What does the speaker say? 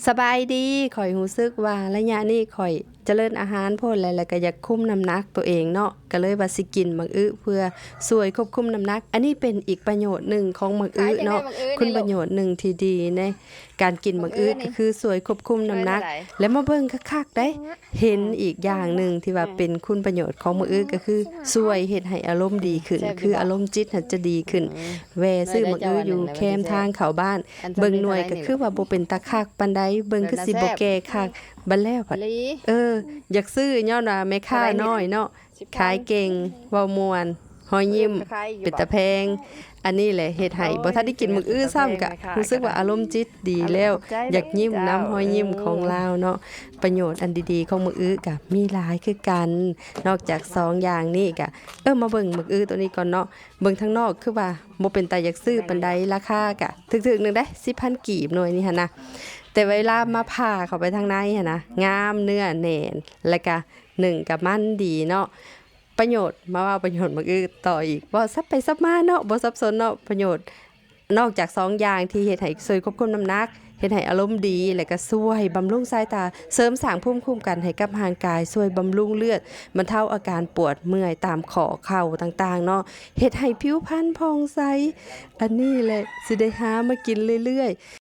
ສະບາຍດີ ຂ້ອຍຮູ້ສຶກວ່າໄລຍະນີ້ຂ້ອຍຈະເລີນອາຫານໂພດແຫຼະ ແລ້ວກໍຢາກຄຸມນ້ຳໜັກໂຕເອງເນາະ ກໍເລີຍວ່າຊິກິນໝາກອຶເພື່ອຊ່ວຍຄວບຄຸມນ້ຳໜັກ. ອັນນີ້ເປັນອີກປະໂຫຍດໜຶ່ງຂອງໝາກອຶເນາະ ຄຸນປະໂຫຍດໜຶ່ງທີ່ດີໃນການກິນໝາກອຶກໍຄືຊ່ວຍຄວບຄຸມນ້ຳໜັກ. ແລະມາເບິ່ງຄັກໆໄດ໋ ເຫັນອີກຢ່າງໜຶ່ງທີ່ວ່າເປັນຄຸນປະໂຫຍດຂອງໝາກອຶກໍຄືຊ່ວຍເຮັດໃຫ້ອາລົມດີຂຶ້ນ ຄືອາລົມຈິດຫັ້ນຈະດີຂຶ້ນ. ແວ່ຊື້ໝາກອຶຢູ່ແຄມທາງເຂົ້າບ້ານ ເບິ່ງໜ່ວຍກໍຄືວ່າບໍ່ເປັນຕາຄັກປານໃດ ເບິ່ງຄືຊິບໍ່ແກ່ຄັກ ບັດແລ້ວພັດ ເອີ ຢາກຊື້ຍ້ອນວ່າແມ່ຄ້ານ້ອຍເນາະ ຂາຍເກັ່ງ ເວົ້າມ່ວນ ຮອຍຍິ້ມ ເປັນຕາແພງ. ອັນນີ້ແຫຼະເຮັດໃຫ້ບໍ່ທັນໄດ້ກິນໝາກອຶຊ້ຳ ກະຮູ້ສຶກວ່າອາລົມຈິດດີແລ້ວ ຢາກຍິ້ມນຳຮອຍຍິ້ມຂອງລາວເນາະ. ປະໂຫຍດອັນດີໆຂອງໝາກອຶກະມີຫຼາຍຄືກັນ ນອກຈາກສອງຢ່າງນີ້ກະ ເອີ ມາເບິ່ງໝາກອຶໂຕນີ້ກ່ອນເນາະ. ເບິ່ງທາງນອກຄືວ່າບໍ່ເປັນຕາຢາກຊື້ປານໃດ ລາຄາກະຖືກໆໜຶ່ງເດ້ ສິບພັນກີບໜ່ວຍນີ້ຫັ້ນນະ ແຕ່ເວລາມາຜ່າເຂົ້າໄປທາງໃນຫັ້ນນະ ງາມ ເນື້ອແໜ້ນ ແລ້ວກະໜຶ້ງກະມັນດີເນາະ. ປະໂຫຍດ ມາເວົ້າປະໂຫຍດໝາກອຶຕໍ່ອີກ ເວົ້າສັບໄປສັບມາເນາະ ບໍ່ສັບສົນເນາະ. ປະໂຫຍດ ນອກຈາກສອງຢ່າງທີ່ເຮັດໃຫ້ຊ່ວຍຄວບຄຸມນ້ຳໜັກ ເຮັດໃຫ້ອາລົມດີ ແລະກະຊ່ວຍບຳລຸງສາຍຕາ ເສີມສ້າງພູມຄຸ້ມກັນໃຫ້ກັບຮ່າງກາຍ ຊ່ວຍບຳລຸງເລືອດ ບັນເທົາອາການປວດເມື່ອຍຕາມຂໍ້ເຂົ່າຕ່າງໆເນາະ ເຮັດໃຫ້ຜິວພັນຜ່ອງໃສ. ອັນນີ້ແຫຼະຊິໄດ້ຫາມາກິນເລື້ອຍໆ.